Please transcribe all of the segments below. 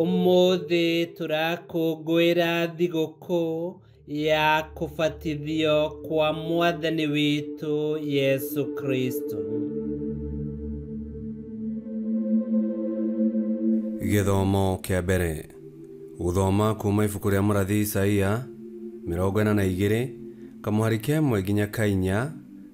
Ũmũthĩ tũrakũngũĩra thigũkũ ya kũbatithio kwa Mwathani witũ Yesu Kristo. Gĩthomo kĩa mbere. Gũthoma kuma ibuku rĩa mũrathi Isaia 42 kamũhari ka 1 nginya ka 4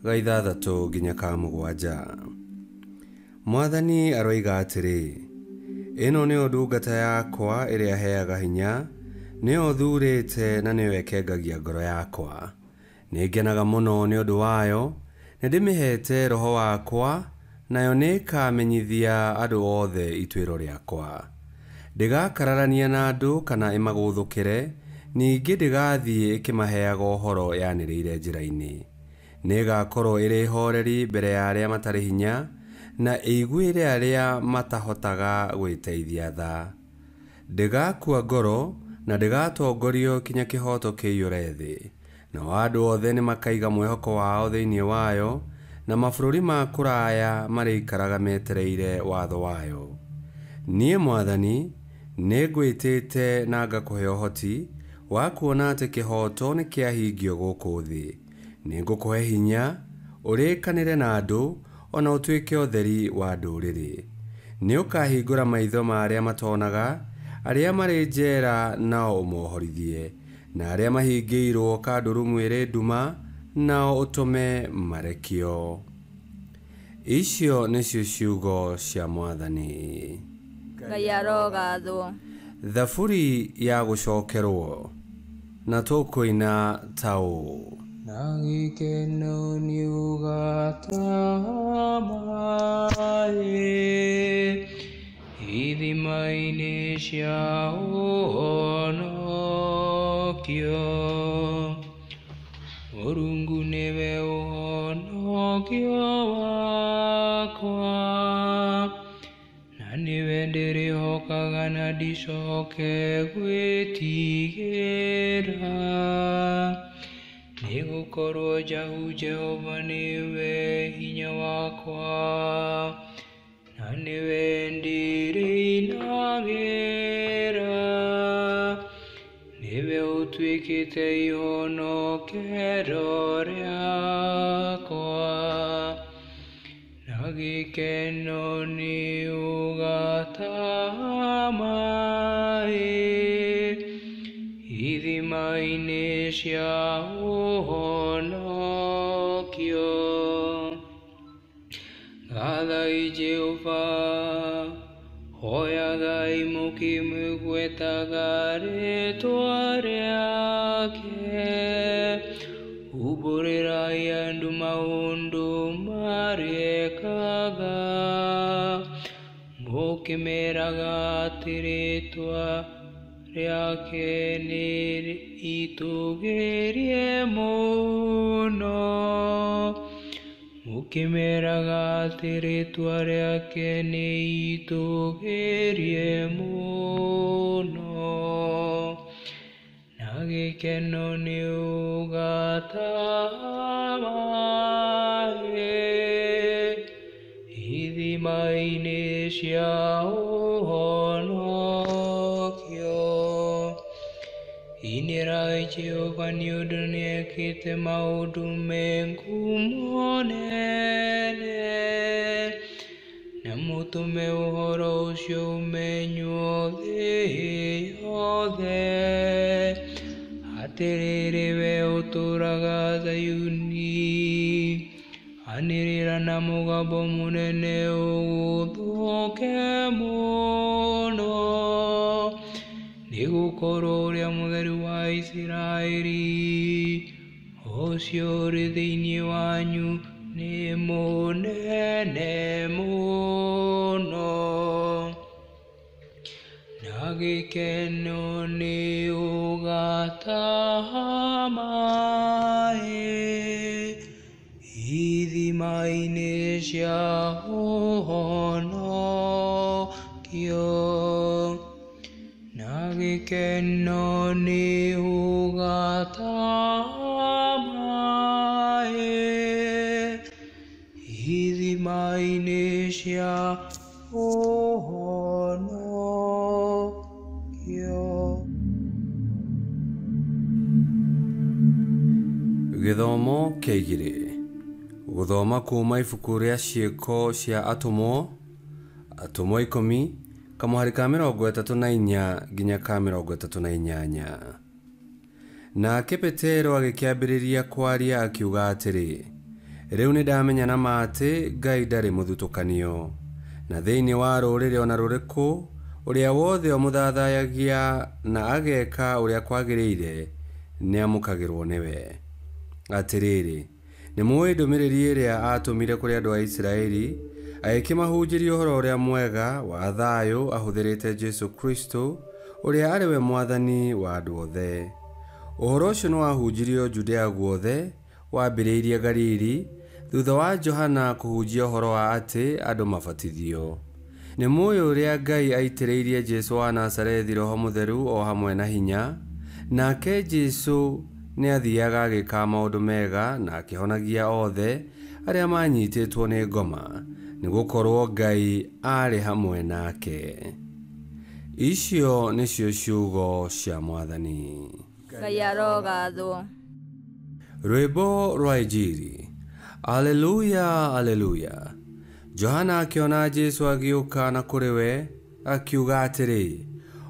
ga 6 nginya ka 7. Mwathani aroiga atĩrĩ, ĩno nĩyo ndungata yakwa ĩrĩa heaga hinya, nĩyo thuurĩte na nĩyo ĩkengagia ngoro yakwa. Nĩngenaga mũno nĩ ũndũ wayo, nĩndĩmĩhete roho wakwa, nayo nĩĩkamenyithia andũ othe ituĩro rĩakwa. Ndĩgakararania na andũ kana ĩmagũthũkĩre, ningĩ ndĩgathiĩ ĩkĩmaheaga ũhoro yanĩrĩire njĩra-inĩ. Nĩĩgakorwo ĩrĩ horeri mbere ya arĩa matarĩ hinya, na ĩiguĩre arĩa matahotaga gwĩteithia tha. Ndĩgakua ngoro na ndĩgatongorio kinya kĩhooto kĩiyũre thĩ. Nao andũ othe nĩmakaiga mwĩhoko wao thĩinĩ wayo, na mabũrũri ma kũraya marĩikaraga metereire watho wayo. Niĩ Mwathani nĩngwĩtĩte na ngakũhe ũhoti wa kuona atĩ kĩhooto nĩkĩahingio gũkũ thĩ. Nĩngũkũhe hinya ũrĩkanĩre na andũ, ona ũtuĩke ũtheri wa ndũrĩrĩ. Nĩũkahingũra maitho ma arĩa matonaga, arĩa marĩ njera nao ũmohorithie, na arĩa mahingĩirwo kandurumu ĩrĩ nduma nao ũtũme marekio. Icio nĩcio ciugo cia Mwathani. Ngai arogathwo. Thaburi ya gũcokerwo na tũkũina ta ũũ. Na gĩkeno nĩũgataha maĩ ithima-inĩ cia ũhonokio. Mũrungu nĩwe ũhonokio wakwa, na nĩwe ndĩrĩhokaga na ndicoke gwĩtigĩra. Nĩgũkorwo Jahu Jehova nĩwe hinya wakwa, na nĩwe ndĩrĩinagĩra. Nĩwe ũtuĩkĩte ihonokero rĩakwa, na gĩkeno nĩũgataha maĩ ithima-inĩ cia ũhonokio. Gathai Jehova, hoyagai mũkĩmũgwetaga rĩĩtwa rĩake. Umbũrĩrai andũ maũndũ marĩa ekaga, mũkĩmeraga atĩ rĩĩtwa rĩake nĩ itũgĩrie mũno. Mũkĩmeraga atĩ rĩĩtwa rĩake nĩ itũgĩrie mũno. Na gĩkeno nĩũgataha maĩ ithima-inĩ cia ũhonokio. Inĩrai Jehova nĩ ũndũ nĩekĩte maũndũ me ngumo nene, na mũtũme ũhoro ũcio ũmenywo thĩ yothe. Atĩrĩrĩ, we ũtũũraga Zayuni, anĩrĩra na mũgambo mũnene ũgũthũke mũno. Nĩgũkorwo ũrĩa Mũtheru wa Isiraeli, ũcio ũrĩ thĩinĩ wanyu, nĩ mũnene mũno. Na gĩkeno nĩũgataha maĩ ithima-inĩ cia ũhonokio. Na gĩkeno nĩũgataha maĩ ithima-inĩ cia ũhonokio. Gĩthomo kĩa igĩrĩ. Gũthoma kuma ibuku rĩa ciĩko cia atũmwo, atũmwo 10 kamũhari ka 34 nginya ka 38. Nake Petero agĩkĩambĩrĩria kwaria akiuga atĩrĩ, rĩu nĩndamenya na ma atĩ Ngai ndarĩ mũthutũkanio, na thĩinĩ wa rũrĩrĩ ona rũrĩkũ ũrĩa wothe ũmũthathayagia na ageka ũrĩa kwagĩrĩire nĩamũkagĩrwo nĩwe. Atĩrĩrĩ, nĩmũũĩ ndũmĩrĩri ĩrĩa aatũmire kũrĩ andũ a Isiraeli, agĩkĩmahunjĩria ũhoro ũrĩa mwega wa thayũ ahũthĩrĩte Jesũ Kristo, ũrĩa arĩ we Mwathani wa andũ othe. Ũhoro ũcio nĩwahunjirio Judea guothe, wambĩrĩirie Galili, thutha wa Johana kũhunjia ũhoro wa atĩ andũ mabatithio. Nĩmũũĩ ũrĩa Ngai aitĩrĩirie Jesũ wa Nazarethi Roho Mũtheru o hamwe na hinya, nake Jesũ nĩathiaga agĩka maũndũ mega na akĩhonagia othe arĩa maanyitĩtwo nĩ ngoma, nĩgũkorwo Ngai aarĩ hamwe nake. Icio nĩcio ciugo cia Mwathani. Ngai arogathwo. Rwĩmbo rwa Injiri. Aleluya, aleluya. Johana akĩona Jesũ agĩũka na kũrĩ we, akiuga atĩrĩ,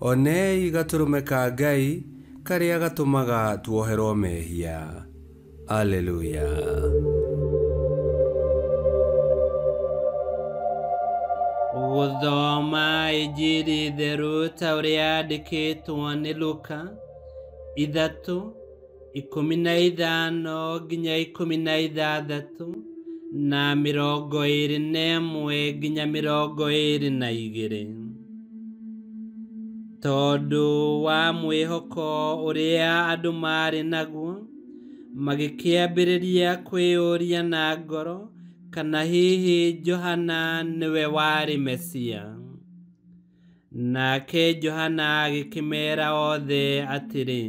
onei gatũrũme ka Ngai karĩa gatũmaga tuoherwo mehia. Aleluya. Gũthoma Injiri theru ta ũrĩa yandĩkĩtwo nĩ Luka 3 15 nginya 16 na 21 nginya 22. Tondũ wa mwĩhoko ũrĩa andũ maarĩ naguo, magĩkĩambĩrĩria kwĩyũria na ngoro kana hihi Johana nĩwe warĩ Mesia. Nake Johana agĩkĩmeera othe atĩrĩ,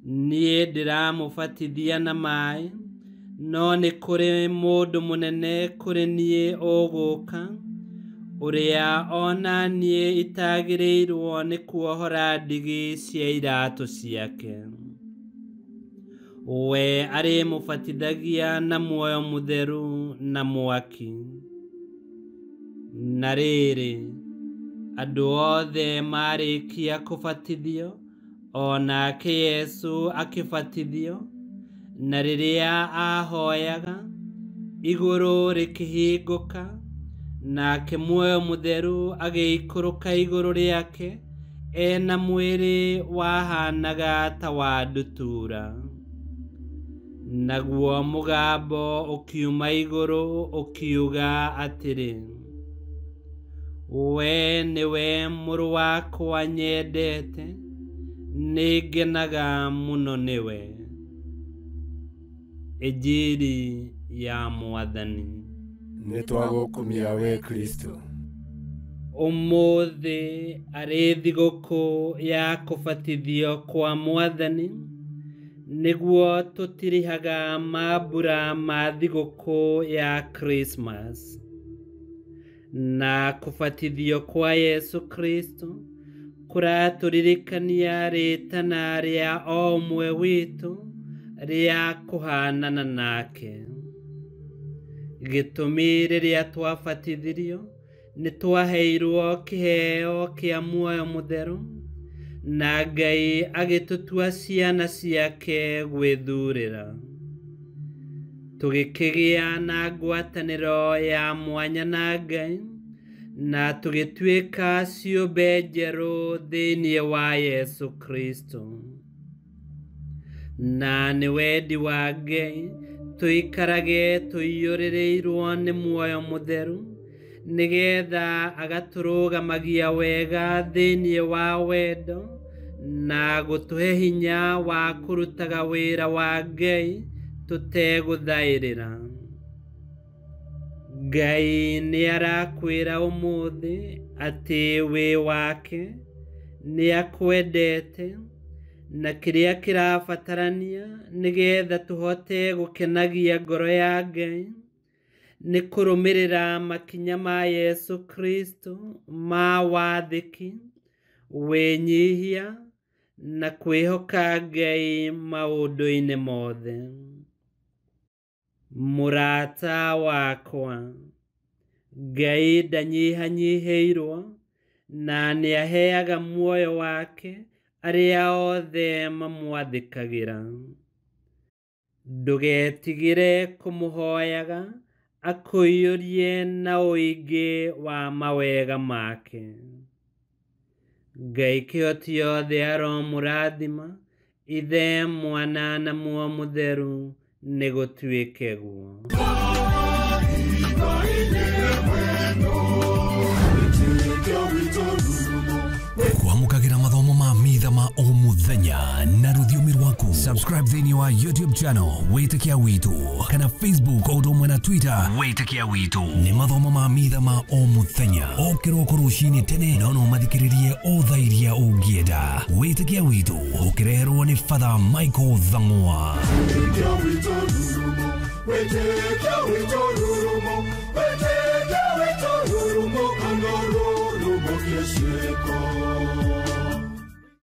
niĩ ndĩramũbatithia na maĩ, no nĩ kũrĩ mũndũ mũnene kũrĩ niĩ ũgũka, ũrĩa ona niĩ itagĩrĩirwo nĩ kuohora ndigi cia iratũ ciake. We arĩmũbatithagia na muoyo mũtheru na mwaki. Na rĩrĩ, andũ othe marĩkia kũbatithio, o nake Yesu akĩbatithio, na rĩrĩa aahoyaga, igũrũ rĩkĩhingũka, nake muoyo mũtheru agĩikũrũka igũrũ rĩake ena mwĩrĩ wahanaga ta wa ndutura. Naguo mũgambo ũkiuma igũrũ ũkiuga atĩrĩ, we nĩwe mũrũ wakwa nyendete, nĩngenaga mũno nĩwe. Injiri ya Mwathani. Nĩtwagũkumia we Kristo. Ũmũthĩ arĩ thigũkũ ya kũbatithio kwa Mwathani, nĩguo tũtirihaga mambura ma thigũkũ ya Christmas. Na kũbatithio kwa Yesu Kristo kũratũririkania rĩtana rĩa o ũmwe witũ rĩa kũhanana nake. Gĩtũmi rĩrĩa twabatithirio nĩtwaheirwo kĩheo kĩa muoyo mũtheru, na Ngai agĩtũtua ciana ciake gwĩthurĩra. Tũgĩkĩgĩa na ngwatanĩro ya mwanya na Ngai, na tũgĩtuĩka ciũmbe njerũ thĩinĩ wa Yesu Kristo. Na nĩ wendi wa Ngai tũikarage tũiyũrĩrĩirwo nĩ muoyo mũtheru, nĩgetha agatũrũgamagia wega thĩinĩ wa wendo na gũtũhe hinya wa kũrutaga wĩra wa Ngai tũtegũthaĩrĩra. Ngai nĩarakwĩra ũmũthĩ atĩ wĩ wake, nĩakwendete, na kĩrĩa kĩrabatarania nĩgetha tũhote gũkenagia ngoro ya Ngai nĩ kũrũmĩrĩra makinya ma Yesu Kristo ma wathĩki, wĩnyihia na kwĩhoka Ngai maũndũ-inĩ mothe. Mũrata wakwa, Ngai ndanyihanyihĩirwo na nĩaheaga muoyo wake arĩa othe mamwathĩkagĩra. Ndũgetigĩre kũmũhoyaga akũiyũrie na ũingĩ wa mawega make. Ngai kĩhoti yothe aromũrathima, Ithe, Mwana na Muoyo Mũtheru, nĩgũtuĩke guo. Kwamũkagĩra mathomo ma mitha ma o mũthenya na rũthiomi rwaku. Subscribe thĩinĩ wa YouTube channel Wĩtĩkia Witũ kana Facebook o ũndũ ũmwe na Twitter Wĩtĩkia Witũ. Nĩ mathomo ma mitha ma o mũthenya o kĩroko rũcinĩ tene, no no mathikĩrĩrie o thaa iria ũngĩenda. Wĩtĩkia Witũ ũkĩreherwo nĩ Father Michael Thang'wa. Wĩtĩkia witũ rurumo, wĩtĩkia witũ rurumo, kana rurumo kĩciko.